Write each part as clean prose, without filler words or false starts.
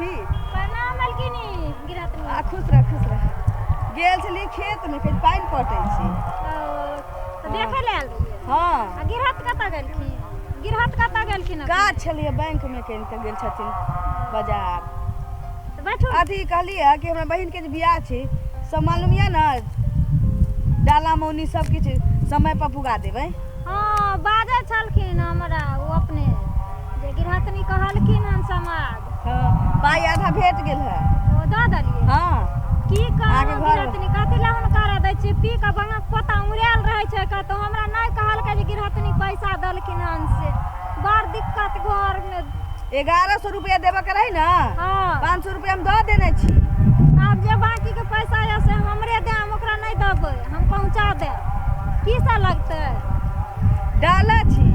छी। प्रणाम मलकिनी गिरहतनी। आ खुश रह, खुश रह। गेल छलियै खेतमे, कनि पानि पटै छै। ओ, तऽ देखै लए आयल रहियै? हँ। आ गिरहत कतऽ गेलखिन? गिरहत कतऽ गेलखिन? काज छलियै बैंकमे कनि, तऽ गेल छथिन बाजार। तऽ बैठू। अथी कहलियै कि हमरा बहिनके जे बियाह छै, सब मालूम यऽ ने? डाला मौनी सब किछु समय पर पुगा देबै। हँ, बाजै छलखिन हमरा ओ अपने जे गिरहतनी कहलखिन हन समाज। हँ, पाइ आधा भेट गेल है। ओ दऽ देलियै? हँ। की अहाँके कहू घर गिरहतनी, कथी लए हुनकारा दै छियै? पी कऽ बंगक पोता उड़ायल रहै छै कतहु। हमरा नहि कहलकै जे गिरहतनी पैसा देलखिन हन, से बड़ दिक्कत घरमे। 1100 रुपया देबऽ के रहै ने? हँ। 500 रुपया हम दऽ देने छी। आब जे बाँकीके पैसा यऽ से हमरे देब, ओकरा नहि देबै। हम पहुँचा देब। की सब लगतै? डाला छी।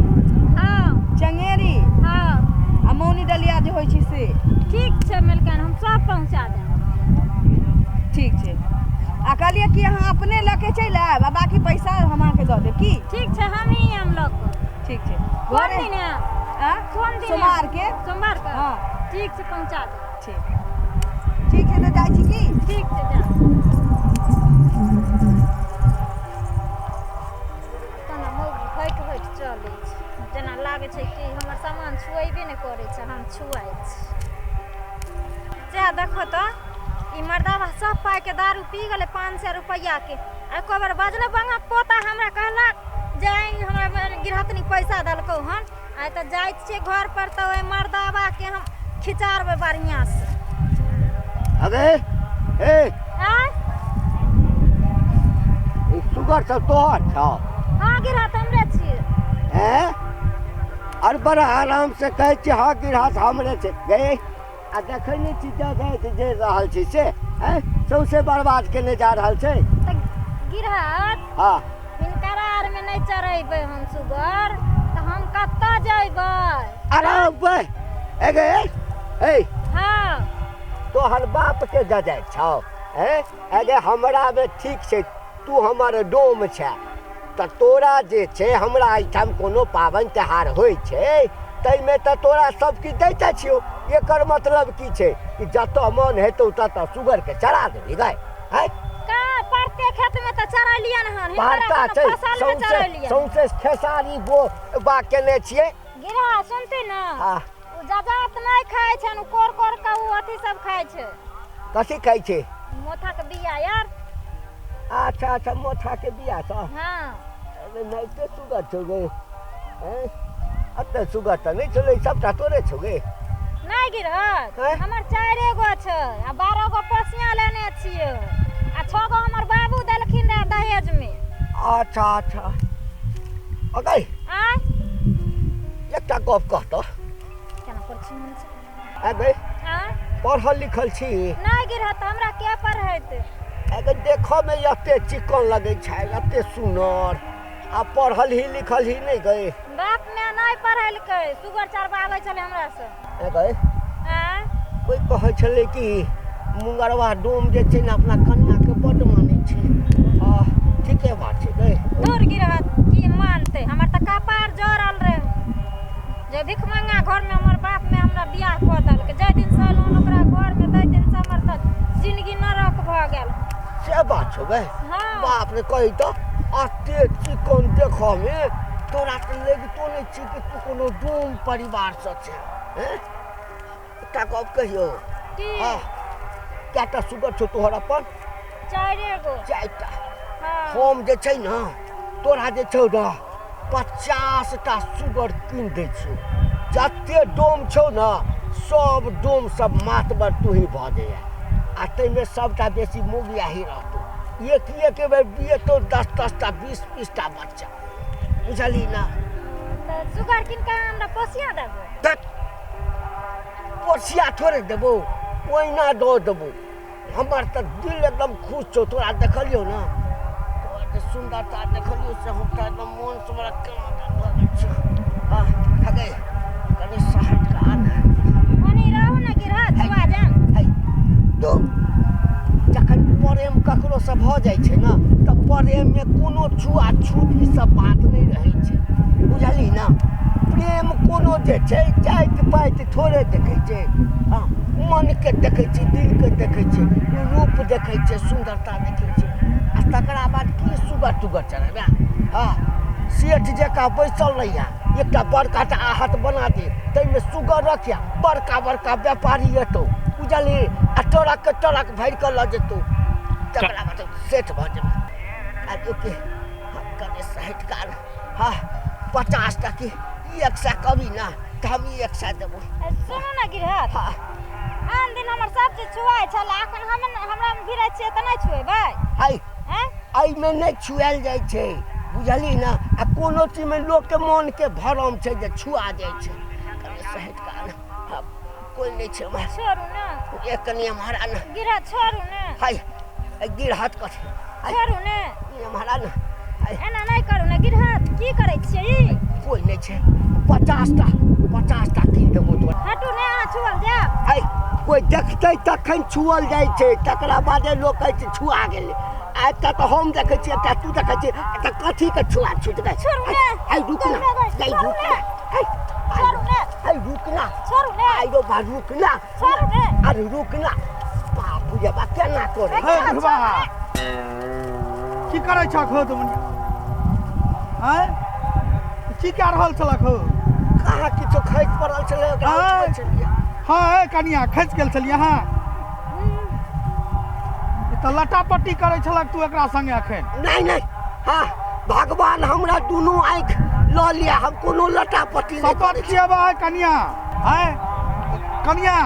हँ। चंगेरी। हँ। आ मौनी डलिया जे होइ छै से। ठीक छै मेलकान, हम सब पहुँचा देब। ठीक छै। आ कहलियै कि अहाँ अपने लऽ के चलि आयब आ बाँकी पैसा हम अहाँके दऽ देब की? ठीक छै, हमही आयब लऽ कऽ। ठीक छै। कोन घरे दिन आयब? आ कोन दिन? सोमवार के। सोमवार के? हँ। ठीक छै, पहुँचा देब। ठीक ठीक छै, तऽ जाइ छी की। ठीक छै, जा। केना मौगी होइत होइत चलै छै, जेना लागै छै कि हमर सामान छुएबे नहि करै छै, हम छुआइ छी। जा देखो तऽ, ई मर्दाबा सब पाइके दारू पी गेलै 500 रुपैआके। एको बेर बजलै बंगक पोता हमरा? कहलक जे हमरा गिरहतनी पैसा देलकौ हन। आइ तऽ जाइ छियै घर पर, तऽ ओहि मर्दाबाके हम खिचारबै बढ़िआँसँ। अगे ए। आँय? ई सुगर सब तोहर छौ? हँ गिरहत, हमरे छियै। हैं? अरे बड़ा आराम से कहै छियै, हँ गिरहत हमरे छै। गे, आ देखै नहि छी जगह जे रहल छै से हैं, सौंसे बर्बाद केने जा रहल छै। तऽ गिरहत, हँ, हिनकर आरमे नहि चढ़ेबै हम सुगर, तऽ हम कतऽ जयबै? अरे बे, ए गे ए। हँ। तोहर बाप के जजाय छौ? हैं? अगे हमरा मे ठीक छै, तू हमर डोम छै, तऽ तोरा जे छै हमरा एहिठाम कोनो पाबनि तिहार होइ छै ताहिमे तऽ तोरा सब किछु दैते छियौ। एकर मतलब की छै कि जतऽ मन हेतौ ततऽ सुगरके चरा देबही गै? हैं? कहाँ परते खेतमे तऽ चरेलियन हन हिनकर। पारता कोनो छै फसलमे सौंसे चरेलियन। सौंसे खेसारी गो बा केने छियै। गिरहा, सुनती ने? हँ। ओ जजात नहि खाइ छनि, ओ कोर कोर के ओ अथी सब खाइ छै। कथी खाइ छै? मोथाके बिया यार। अच्छा अच्छा, मोथाके बिया सब। हँ। अरे नहि सुगर छौ गे? हैं? एते सुगर तऽ नहि छलै, सबटा तोरे छौ गे? नहि गिरहत। हैं? हमर चारिए गो छै आ 12 गो पोसिया लेने छियै आ 6 गो हमर बाबू देलखिन रहे दहेजमे। अच्छा अच्छा। अगै, आँय? एकटा गप कहतऽ। केना पर छी मन छै। अगै, आँय? पढ़ल लिखल छी? नहि गिरहत, हमरा के पढ़ेतै? अगै, देखऽमे एते चिकन लगै छै, एते सुनर, आ पढ़ल ही लिखल ही नहि गै? बाप माय नहि पढ़ेलकै, सुगर चरबाबै छलै हमरा से। अगै, आँय? कोइ कहै छलै कि मुंगरवा डोम जे छै ने अपना कन्याके बड्ड मानै छै। आ ठीके बात छै गै। दूर गिरहत, की मानतै? हमर तऽ कपार जरल रहे जे भिखमंगा घरमे हमर बाप माय हमरा बियाह कऽ देलकै। जाहि दिनसँ एलहुँ हन ओकरा घरमे, ताहि दिनसँ हमर तऽ जिनगी नरक भऽ गेल। से बात छौ गै? हँ। बाप रे, कही तऽ, एते चिकन देखऽमे तोरा तऽ लगितो नहि छी कि तू कोनो डोम परिवारसँ छै। हैं? एकटा गप कहियौ? की? हँ, कएटा सुगर छौ तोहर अपन? चारिए गो। चारिटा? हँ। हम जे छै ने तोरा जे छौ ने 50टा सुगर कीन दै छियौ। जते डोम छौ ने, सब डोम सब मातबर तूही भऽ जाइए, आ ताहिमे सबटा बेसी मोगियाही रहतौ। एक एक बेर बिएतौ 10 10टा 20 20टा बच्चा, बुझलही ने? तऽ सुगर कीन कऽ हमरा पोसिया देबै? धत्, पोसिया थोड़े देबौ, ओहिना दऽ देबौ। हमर तऽ दिल एकदम खुश छौ। तोरा देखलियौ ने, तोरा जे सुन्दरता देखलियौ से हम तऽ एकदम मोन से हमरा केना दन भऽ गेल छै। हँ हगे, कनि सहट कऽ आ ने। ओनी रहू ने गिरहत, छुआ जायब। है तो जखन प्रेम ककरोसँ भऽ जाइ छै ने, तऽ प्रेममे कोनो छुआछूत ई सब बात नहि रहै छै, बुझलही ने? प्रेम कोनो जे छै जाति पाति थोड़े देखै छै। हँ। मनके देखै छै, दिलके देखै छै, रूप देखै छै, सुन्दरता देखै छै, आ तकरा बाद की सुगर तुगर चढ़ेबै? हँ, सेठ जकाँ बैसल रहिया, एकटा बड़का टा आहत बना दे, ताहिमे सुगर रखिया, बड़का बड़का व्यापारी एतौ, बुझलही? आ ट्रक ट्रक भरि कऽ लऽ जेतौ, तकरा बाद सेठ भऽ जेबै। आ ओके कने सहटि काल, हँ, 50 टा की 100 कभी ना, तऽ हम 100 देबो। सुनू ने गिरहत, हँ। आन दिन हमर सब चीज छुआइ छल, एखन हम हमरा भिड़ै छियै तऽ नहि छुएबै? है, आँय? एहिमे नहि छुआयल जाइ छै, बुझलही ने? आ कोनो चीजमे लोकके मोनके भरम छै जे छुआ जाइ छै। कनि सहटि काल, हँ, कोइ नहि छै हमर। छोड़ू ने। एक कनि एम्हर आ ने। गिरहत, छोड़ू ने। है, गिरहत कथी? है, छोड़ू ने। एम्हर आ ने। है, एना नहि करू ने गिरहत, की करै छियै ई? कोइ नहि छै। 50 टा, 50 टा कीन देबो तोरा। हटू ने, अहाँ छुअल जायब। है, कोइ देखतै तखन छुअल जाइ छै, तकरा बादे लोक कहै छै छुआ गेलै। आ एकटा तऽ हम देखै छियै, एकटा तू देखै छियै, एकटा कथीके छुआ छुटबै? छोड़ू ने। है, रुक ना। छोड़ू है, ने। रुक ना। है, छोड़ू ने। है, रुक ना। छोड़ू ने। आइरो बा, रुक ना। छोड़ू ने। अरे रुक ना, बापू रे बा, केना करे? हे बुढ़बा, की करै छह हो तुम? आँय, की कए रहल छलक हो? कहाँ किछो, खसि पड़ल छलै, ओकरा आँय। उठबै छलियै। हँ, ए कनिया, खसि गेल छलियै अहाँ? ई तऽ लटापट्टी करै छलक तू एकरा संगे अखन। नहि नहि, हँ, भगवान हमरा दुनू आँखि लऽ लिअ, हम कोनो लटापट्टी नहि शपथ करै छी। खिएबा है कनिया? आँय कनिया,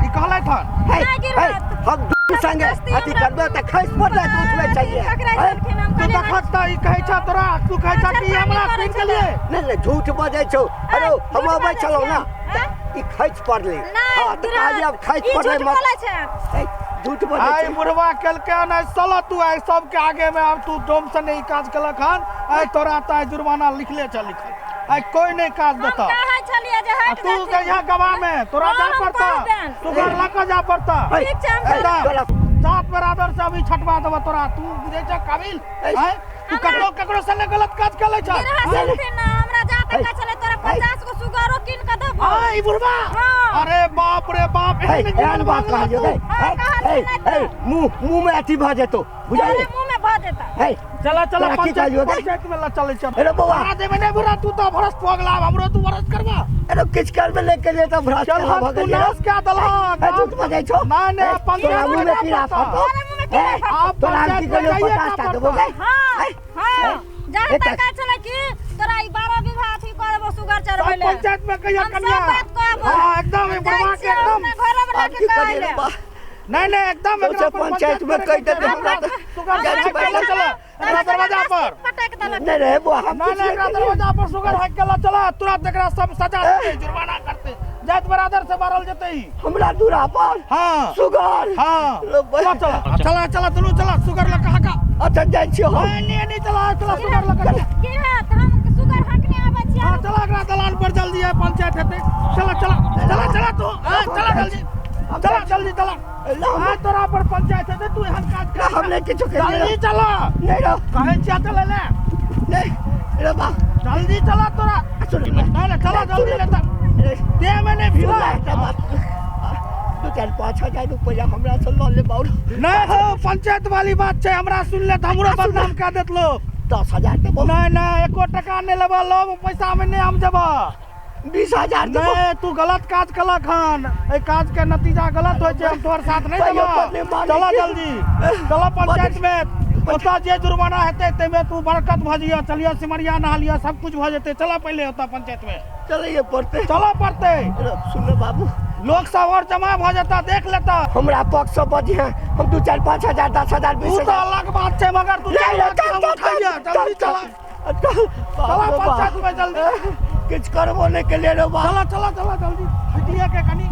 ई कहलथि हन? हे, नहि हे, गिरहत। हम दुनू संगे जबरदस्ती अथी हमरा- करबै तऽ खसि पड़लै तऽ उठबै छलियै। पकड़ै हे, छलखिन, हम तू कहलियै, देखत तऽ ई कहै छह तोरा, तू कहै छह कि ई हमरा करै सुनि गेलियै। नहि नहि, झूठ बजै छौ। अरे झूठ हम अबै बजै छलहुँ ने छियै, तऽ ई खसि पड़लै। नहि हँ, तऽ गिरहत, कहलियै आब खसि ई पड़लै झूठ मत। बोलै छै। हे, झूठ बजै आइ छै। बुढ़वा केलकै हन, आइ साला तू आइ सबके आगे में आब तू डोम से नहि ई काज केलक हन, आइ तोरा तऽ आइ जुर्माना लिखले छ लिखल, आइ कोई नहि काज हम देतऽ। कहै छलियै जे आ हटि तू जाथिन। यहाँ गवाह में तोरा हँ, जा हम पड़ता, कहबनि। सुगर लऽ कऽ जा पड़ता। हे, ठीक छै, हम हे, एकदम। तोरा जात बरादर से अभी छटवा देबऽ तोरा। तू बुझै छ काबिल? हे। आँय, तू ककरो ककरो संगे गलत काज कऽ लै छ? गिरहत सुनथिन ने, हमरा जा तक हे। छलै तोरा 50 गो सुगरो कीन कऽ देबो। आँय, ई बुढ़वा? हँ। अरे बाप रे बाप, हे, एहन एहन जीवन बात भऽ गेलौ कहलियौ तू? हे, हँ, हे, कहलियै हे, नहि तऽ। हे, मुँह मुँहमे अथी भऽ जेतौ, तोरे बुझलियै? मुँह में भऽ जेतै। हे, चला चला, तोरा की पंचायत कहलियौ गे? पंचायत में ल चलै चल। अरे बौआ। तोरा देबै नहि बुढ़ा, तू तऽ भरस भऽ गेला, आब हमरो तू भरस करबा? अरे किछु करबे नहि केलियै तऽ भ्रष्ट चल केना हट, भऽ तू गेलियै? नाश कए देलहक। हे, झूठ बजै छौ। नहि, नहि, हे, पंचायत तोरा में मुँहमे जा कीड़ा पड़तौ। फड़तौ। तोरे मुँह में कीड़ा हे, फड़तौ। आब तोरा हम की पंचायत में कहलियौ? जाइए 50 टा का देबौ पड़तौ। गे? हाँ, हे, हाँ, जहाँ हे, तक कहै छलै कि तोरा ई 12 बीघा अथी कऽ देबो सुगर सब चढ़बै लए। पंचायत में कहिया हम सब कनिया। बात कहबो। हाँ, एकदम ई हम बुढ़वा जाइ के छियै एकदम। अपना घरो बना आब के की कहै करियै रे लए। बा? नहीं नहीं, एकदम सोचे एकरा पर पंचायत में करे कहि के देतै छै। हमरा तऽ सुगर जाइ छी हाक के लऽ बैठल। चला एकरा दरवाजा पर। पटक देलक। नहि रे बौआ, हम नहीं किछु नहीं, नहि एकरा केलियै। दरवाजा पर सुगर हाक के लऽ चला तुरंत, एकरा सब सजा देतै, जुर्माना करतै, जात बरादर से मारल जेतै ई। हमरा दूरा पर हाँ। सुगर? हाँ। लो चला चला चला चला, दुनू चला सुगर लऽ कहाँ का। अच्छा, जाइ छियौ हम। नहीं नहीं नहीं, चला चला सुगर लऽ कऽ चला। गिरहत, हम सुगर हकने आबै छियै। हाँ, चला एकरा दलान पर, जल्दी है, पंचायत हेतै। चला चला चला चला तू, हाँ, चला जल्दी, चला जल्दी चला। ला, हम- हाँ, तोरा पर पंचायत हेतै, तू एहन काज ना, कर। हम नहि किछो केलियै। जल्दी चला। नहि रौ। कहै छियै चलै ले। नहि रे बा। जल्दी चला तोरा। सुन। नहीं नहीं, चला जल्दी ले तऽ रे, देह में नहीं सुन भिड़ा। ना एकटा बात, दू चारि 5 हजार रुपैआ हमरा से लऽ लेब आओर। नहीं हो, पंचायत वाली बात छै, हमरा सुन ले तऽ हमरो बदनाम कए देत लोग। 10,000 देबो। नहीं नहीं, एको टका नहीं लेबा, लो पैसा में नहीं हम जेबा। 20,000 देबो। नहीं, तू गलत काज केलक हन, एहि काज के नतीजा गलत होइ छै, हम तोहर साथ नहीं कहियो देबो। पर नहि मानै चला छी। जल्दी चला पंचायत में, ओतऽ जे जुर्माना हेतै ताहिमे तू बरकत भऽ जइह, चलिह सिमरिया नहा लिअ, सब कुछ भऽ जेतै। चला पहिले ओतऽ पंचायत में। चलैए पड़तै। चलऽ पड़तै। सुन बाबू। लोक सब और जमा भऽ जेता, देख लेता। हमरा पक्ष से बजिहे, हम दू चारि 5,000, 10,000, तू 20 तऽ हजार अलग बात छै, मगर तू नहीं, चल, चल, हम चल, उठाइए, चल, जल्दी चल, चला। चल, चला बाप रे पंचायत बाप। में जल्दी। किछु करबो नहि केलियै रे बाप। चला चला चला जल्दी, हटिए के कनी।